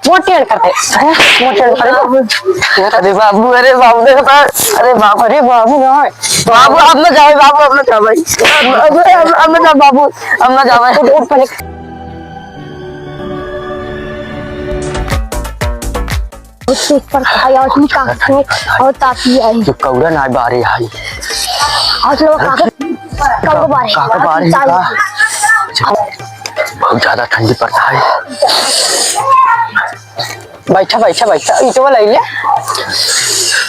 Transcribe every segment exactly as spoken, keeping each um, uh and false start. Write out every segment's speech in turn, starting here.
मोटे करते, हैं? मोटे करते। अरे बाबू, अरे बाबू, देखो तो, अरे बाबू, अरे बाबू ना, बाबू, आप ना जाओ, बाबू, आप ना जाओ भाई, अरे, अरे, आप ना जाओ बाबू, आप ना जाओ भाई। उठ, उठ पहले। उसके ऊपर खाया और तुम काटते और ताकि आई। तो कौड़ा ना बारे आई। और लोग काके कौड़ा बारे। काके बारे का? बहुत ज्यादा ठंडी पड़ता है। बैठा, बैठा, बैठा, ईटवा ले ले।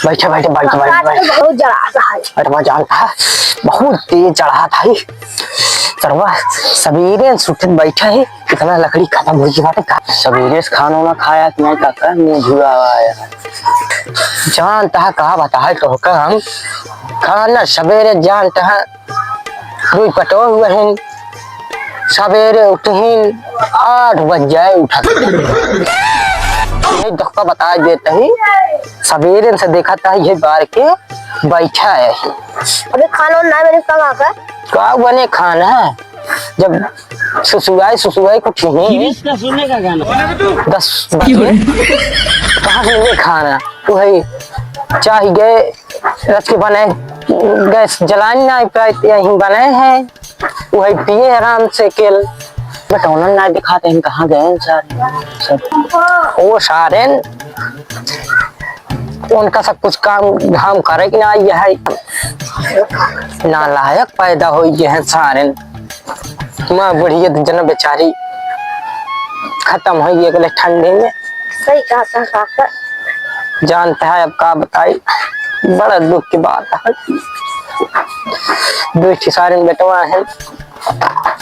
बैठा, बैठा, बैठा, बैठा, बैठा। बहुत जड़ा है। अरे, मैं जानता है, बहुत तेज जड़ा था। सरवा, सवेरे से उठत बैठा है, कितना लकड़ी खत्म हो गई बाटे का। सवेरे से खाना ना खाया कि नहीं काका, मुंह झुरा हुआ है। जानता है, कहा बताए तो का हम खाना सवेरे जानता है, दुई पटो हुए हैं, सवेरे उठहिन आठ बज जाए उठत। यही धक्का बता देते ही, सवेरे से देखा था ये बार के बैठा है। अबे खाना ना मैंने कहा का? का बने खाना है? जब सुसुआई, सुसुआई कुछ नहीं। गिरीश का सुनने का गाना। दस बजे। कहाँ से मिले खाना? वही चाह गए, रच के बनाए, गैस जलान ना पाए, यहीं बनाए हैं, वही पिए आराम से केल। बटौना ना दिखाते हैं, कहाँ गए हैं सारे सब। वो सारे उनका सब कुछ काम धाम करे कि ना, यह है नालायक पैदा हो गए हैं सारे। माँ बुढ़िया तो जना बेचारी खत्म हो गई अगले ठंडी में। सही कहा था काका। जानता है अब का बताई, बड़ा दुख की बात है। दो ठे सारे बेटवा है,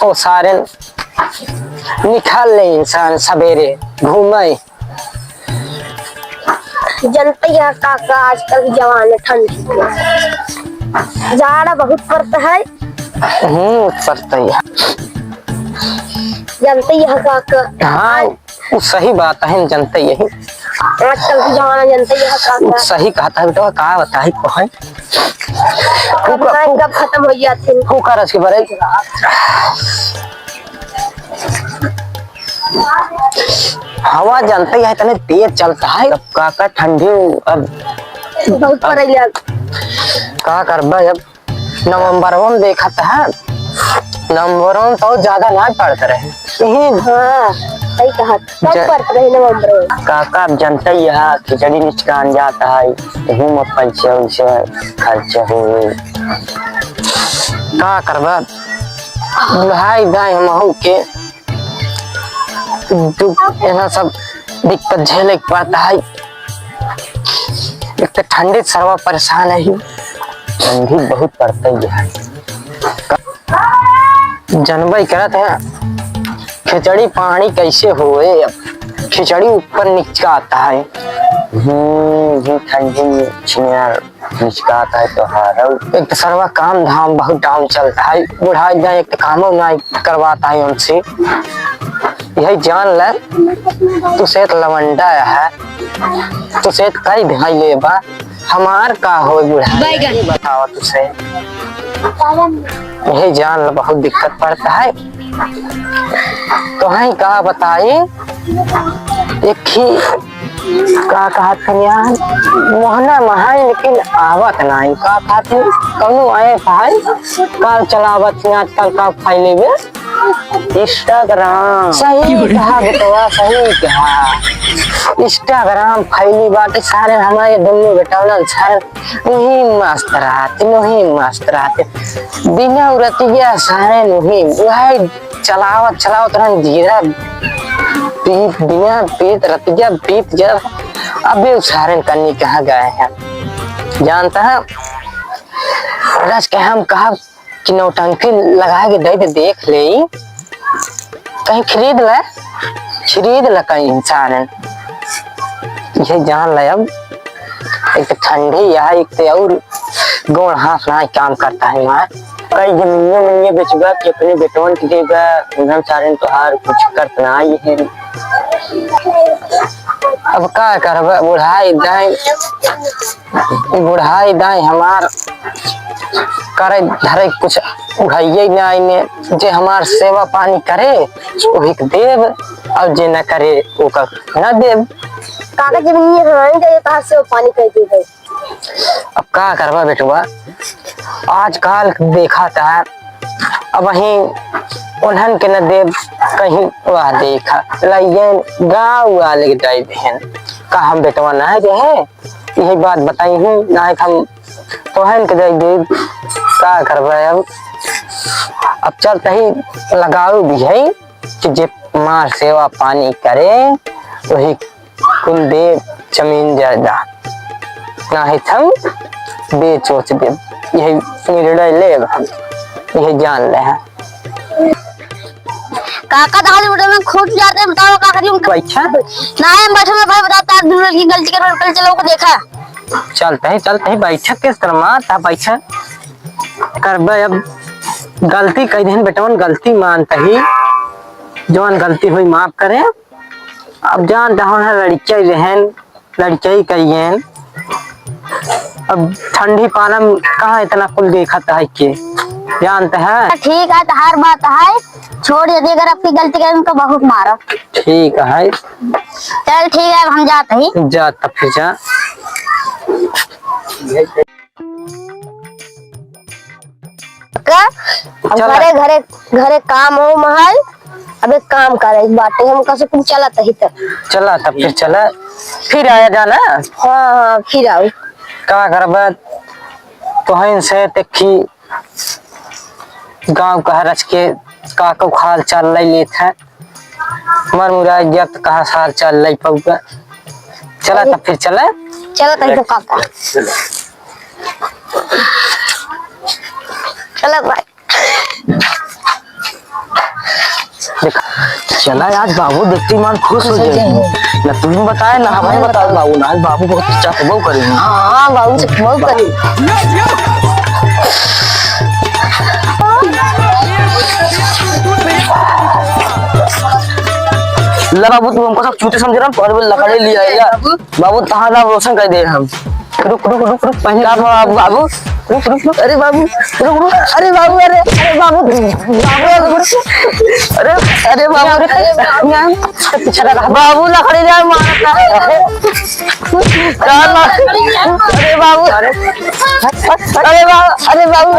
वो सारे निकाल ले इंसान सवेरे घूमे। जनते ही है काका, आजकल के जमाने ठंड जाड़ा बहुत पड़ता है। हम्म, पड़ता ही है। जनते ही है काका। हाँ, वो सही बात है, हम जनते यही। आजकल के जमाना जनते ही है काका। सही कहता है बेटा, का बताई को है। अब फूका, ना फू-, कब खत्म हो जाते हैं। फूका रस के बरे। हवा जनते है, इतने तेज चलता है। अब का, का ठंडी अब बहुत अब पड़ेला। का करबा अब? नवंबरवा में देखत है, नवंबरवा में तो ज्यादा ना पड़त रहे। यही हाँ, सही कहा। कब ज-, पड़त रहे नवंबरवा में? का, का अब जनते ही है, खिचड़ी निचकान जाता है, यही में पैसे वैसे खर्च हो। का करबा? भाई दाई हमहू के दुख, यहाँ सब दिक्कत झेले के पड़ता है। एक तो ठंडी सरवा परेशान है, ठंडी बहुत पड़ता है। जनबे करत है, खिचड़ी पानी कैसे होए? अब खिचड़ी ऊपर नीचे आता है। हम्म, हम्म, ठंडी में छिनार मुस्कात है तोहार। एक तो सरवा काम धाम बहुत down चलता है, बुढ़ा जाए एक तो कामो ना करवाता है उनसे। यही जान ले, तू से तो लवंडा है, तू से तो कई भाई लेबा, हमार का हो बुढ़ा, बैगन। यही बताओ तू से। यही जान ले, बहुत दिक्कत पड़ता है। तो हैं का बताई, एक ही का कहत हन यार, मोहना महाई लेकिन आवत नाई। का कहत हन, कौनो आए भाई, का चलावत हन आजकल, का फैले बे? Instagram। सही कहा बेटवा, सही कहा। Instagram फैली बाटे सारे हमारे दुन्नो बेटौलन सारे वही मस्त रहत, वही मस्त रहत। बिना उरतिया सारे वही, वही चलावत, चलावत रहन जीरा बीत, बिना बीत रतिया बीत जा। अबे उ सारन कन्नी कहाँ गए हैं? जानता है, रच के हम कहा कि नौटंकी लगा के दे दे, देख ले, कहीं खरीद ले, खरीद ले कहीं इंसान। ये जान ले अब, एक तो ठंडी है, एक तो और गोड़ हाथ ना काम करता है मार। कई जमीनियों में ये बेचबा कि अपने बेटवन के देबा, उन्हन सारे तोहार कुछ करत ना आई है। अब का करबे, बुढ़ाई दाई, बुढ़ाई दाई हमार करे धरे कुछ उहइये नाई ने, जे हमार सेवा पानी करे, ओही के देब, और जे न करे, ओका न देब। काका, जब ये हमारे जाइए, तो हाथ सेवा पानी कर दी भाई। अब का करबा बेटवा, आजकल देखा त अबहीं उन्हन के न देब, कहीं वह देखा लइयन गाँव वाले के दइ देहन। का हम बेटवा नाहीं रहे, यही बात बताई हूँ, नाहीं हम तोहन के दइ देब। का करबा अब, अब चलत ही लगाऊ भी है कि जे मार सेवा पानी करे, वही कुल दे जमीन जायदाद, नाहीं त हम बेच ओच देब। यही निर्णय लेब हम, यही जान ले हैं। काका दाल उठे में खूब जाते हैं, बताओ का करी उनका। बैठा। नाहीं, हम बैठे में भाई बताओ, तार दूर की गलती कर, कल चलो को देखा। चलत ही, चलत ही, बैठक किस तरह मार, ता बैठक करबे अब। गलती कई दिन बेटवन, गलती मानत ही, जवन गलती हुई माफ करे। अब जानत हो, लड़िकई रहन, लड़िकई करियन। अब ठंडी पाला में कहाँ इतना कुल देखत है के, जानत है? ठीक है, तोहार बात है, छोड़ दे, अगर अपनी गलती करें तो बहुत मारो। ठीक है। चल ठीक है, अब हम जात ही। जा तब फिर जा। का? अब चला। घरे, घरे, घरे काम हो महल। अब एक काम करे, एक बाटे हम कसे कुछ चलत ही त। चला तब फिर चला, फिर आया जाना। हाँ, हाँ, फिर आओ। का करबा, तोहन से देखी गाँव का रच के का को हाल चाल ले लेत है। मर मुराई गया त कहाँ हाल चाल ले पउबा। चला तब फिर चला। चला तब तो काका। चला भाई। देख, चला आज बाबू देखती मान खुश हो जाए। ना तुम बताए ना हमें बताओ बाबू, ना आज बाबू बहुत चकबो करेंगे। हाँ, बाबू चकबो करेंगे। ले बाबू, तू हमको सब चूते समझ रहा, पर लकड़ी ले आएगा। बाबू, तहार नाम रोशन कर दे हम। रुक, रुक, रुक, रुक, पहले का बाबू, बाबू? रुक, रुक, रुक, अरे बाबू, रुक, रुक, अरे बाबू, अरे, अरे बाबू, बाबू, रुक, रुक, अरे, अरे बाबू, अरे बाबू, पीछे लगा। बाबू, लकड़ी जाए मारता है। का ला-, अरे बाबू, अरे, अरे बाबू, अरे बाबू,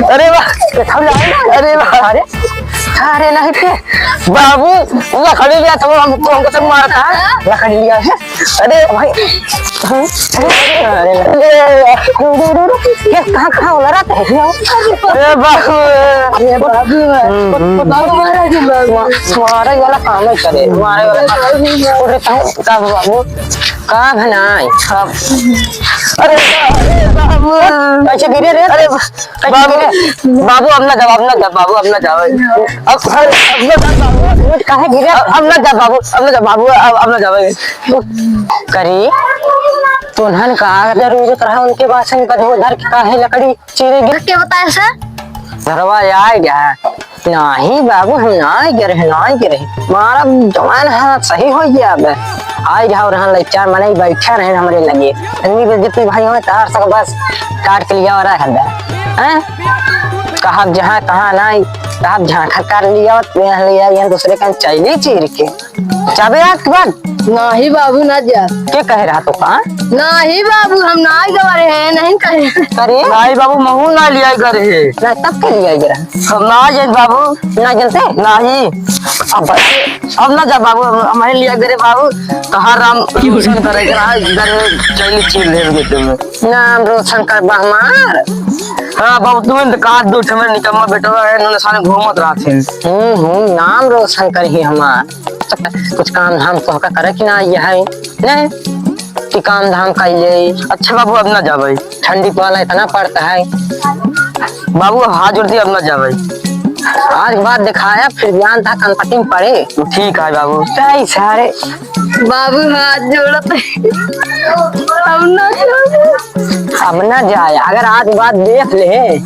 अरे बाबू, अरे बाबू, अरे नहीं थे। बाबू, लकड़ी लिया तो हम, तो हमको सब मारता है। लकड़ी लिया है। अरे भाई। अरे, अरे, अरे, ये कहाँ, कहाँ उलरा था? अरे बाबू। अरे बाबू। हम्म, हम्म। बाबू मारा जी बाबू। मारे वाला काम नहीं करे, मारे वाला काम। अरे तब, तब बाबू, का बनाए? अब, अरे बाबू। कैसे गिरे रे? अरे बाबू, बाबू, अब ना जाओ, अब ना जाओ, बाबू, अब ना जाओ। अब, अब, अब ना जाओ, बाबू। काहे गिरे? अब, अब ना जाओ, बाबू, अब ना जाओ, बाबू, अब, अब ना जाओ। करे, तोहन का जरूरत रहा उनके बासन का धो धर के काहे लकड़ी चीरे गिर के बताए से? घरवा आए गया। नाही बाबू, हम नाही गिरे, नाही गिरे। मारा जवान है, सही हो गया अब। आए गया और यहाँ लइका मने बैठा रहे हमरे लगे। इतनी बेइज्जती भाई हो, तार सक बस काट के लिया और रख दे। हैं? कहब जहाँ, कहाँ नाई, कहब झांखा काट लिया, यहाँ ले आइए दूसरे का चैली चीर के। जाबे आज के बाद? नाही बाबू, ना जा। के कहे रहा तो का? नाही बाबू, हम नाही गवा रहे हैं, नहीं कहे। करे? नाही बाबू, महू ना लिया करे है। ना, तब के लिया गया? हम ना जाए बाबू। ना जनते? नाही। अब, अब ना जा बाबू, हम, हमारे लिया करे बाबू। कहाँ राम रोशन करे के रहा, इधर चैली चीर ले देते हैं। नाम रोशन कर बा हमार। हाँ बाबू, तू तो कहा दो ठे में निकम्मा बेटवा है, इन्होंने सारे घूमत रहते हैं। हम्म, हम्म, नाम रोशन कर ही हमार। कुछ काम धाम तोहका करे कि ना, ये है, नहीं? कि काम धाम कर ले। अच्छा बाबू, अब ना जाबे। ठंडी पाला इतना पड़ता है। बाबू, हाथ जोड़ती, अब ना जाबे। आज के बाद दिखाया, फिर बयान था कनपट्टी में पड़े। ठीक है बाबू। सही सारे। बाबू, हाथ जोड़त है। अब ना जाबे। अब ना जाए, अगर आज के बाद देख ले,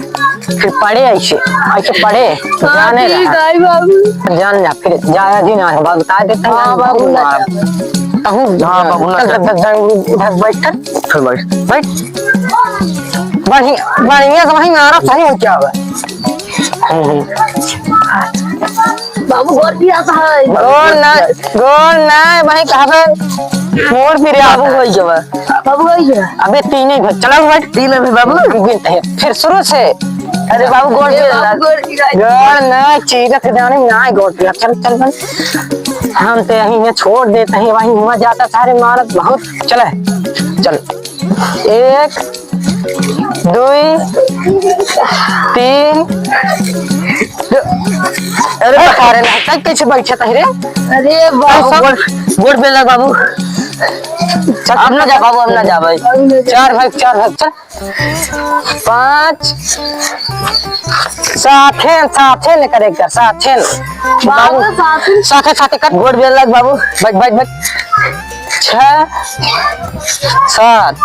फिर पड़े ऐसे, ऐसे पड़े, हाँ, जाने ठीक रहा। है बाबू। जान जा, फिर जा, जी ना, बाबू, बता देते हैं, हाँ, बाबू, बाबू, ना मार। जा। कहूँ, हाँ, बाबू, ना चल, जा। चल, चल, चल, उधर बैठ कर। चल, बैठ। बैठ। बढ़िया, बढ़िया से वहीं मारा, सही हो क्या हुआ? हम्म, हम्म। बाबू, गोड़ भी आता है। गोड़ ना, गोड़ ना, वहीं कहाँ पे? मोड़ फिर बाबू, आता है। वही जगह। बाबू, वही जगह। अबे, तीन ही भाई, चला बैठ। तीन अभी बाबू। हम गिनते हैं, फिर शुरू से। अरे बाबू, गोड़ ये भी बाबू, लग। गोड़ की गाय। गोड़ ना, चीरत जाने ना, गोड़ की। चल, चल, चल। हम तो यहीं में छोड़ देते हैं, वहीं हुआ जाता, सारे मारत बहुत। चले, चल। एक, दुई, तीन, दो। अरे, अरे, सारे ना, कैसे बैठे थे रे? अरे बाबू, सब गोड़, गोड़ पे लग बाबू। चल, अब ना जा बाबू, अब ना जा भाई। चार भाई, चार भाई, चल। पाँच, साथे, साथे ने करेगा, साथे ने। बाबू, बाबू, साथे। साथे, साथे कर। गोड़ बेल लग बाबू। बैठ, बैठ, बैठ। छह, सात।